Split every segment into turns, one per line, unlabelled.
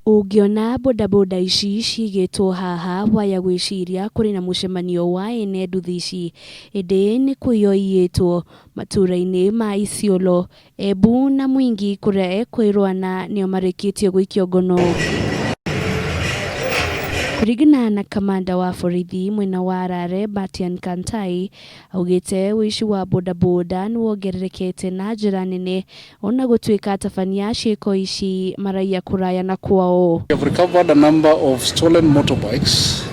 Ũngĩona bodaboda ici cigĩtwo haha waya gwĩciria kũrĩ na mũcemanio wa ene nduthi ici, ĩndĩ nĩ kũiywo iyĩtwo matũra-inĩ ma Isiolo, Embu na Mwingi kũrĩa ekũĩrwo ana nĩo marĩkĩtie gũikio ngono. Kũringana na kamanda wa borithi mwena wa Arare Batian Kantai, augĩte ũici wa bodaboda nĩ wongererekete na njĩra nene ona gũtuĩka atabania a ciĩko ici maraiya kũraya na kwao.
We have recovered a number of stolen motorbikes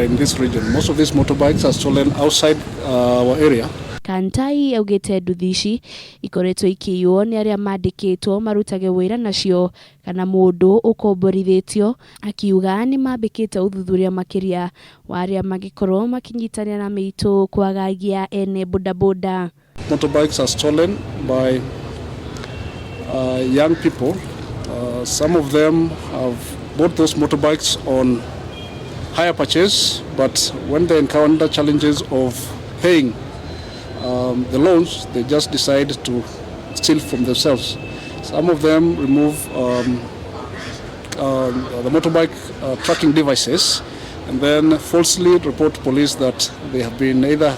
in this region. Most of these motorbikes are stolen outside our area.
Kantai augĩte nduthi ici ikoretwo ikĩiywo nĩ arĩa mandĩkĩtwo marutage wĩra nacio kana mũndũ ũkomborithĩtio, akiuga nĩ mambĩkĩte ũthuthuria makĩria wa arĩa mangĩkorwo makĩnyitanĩra na mĩitũ kwagagia ene bodaboda.
Motorbikes are stolen by young people. Some of them have bought those motorbikes on hire purchase, but when they encounter challenges of paying the loans, they just decide to steal from themselves. Some of them remove the motorbike tracking devices and then falsely report to police that they have been either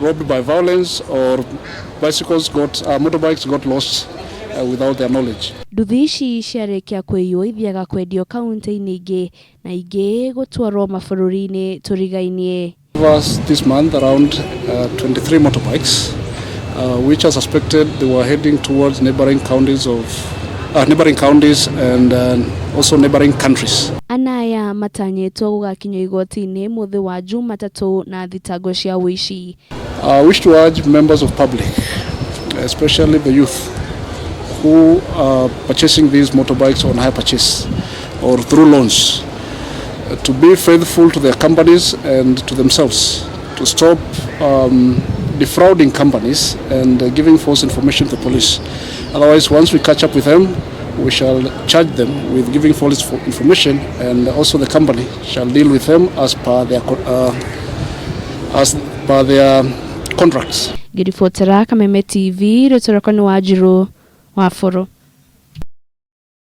robbed by violence or bicycles got, motorbikes got lost without their knowledge.
Nduthi ici ciarĩkia kũiywo ithiaga kwendio kaunti-inĩ ingĩ na ingĩ gũtwarwo mabũrũri-inĩ tũrigainie.
Was this month around 23 motorbikes, which are suspected they were heading towards neighboring counties and also neighboring countries.
Ana aya matanyĩtwo gũgakinyio igoti-inĩ mũthĩ wa Jumatatũ na thitango cia ũici.
I wish to urge members of public, especially the youth, who are purchasing these motorbikes on hire purchase or through loans, to be faithful to their companies and to themselves, to stop defrauding companies and giving false information to the police. Otherwise, once we catch up with them, we shall charge them with giving false information, and also the company shall deal with them as per their contracts.
Ngĩribotera Kameme TV, rĩtwa rĩakwa nĩ Wanjirũ wa Bũrũ.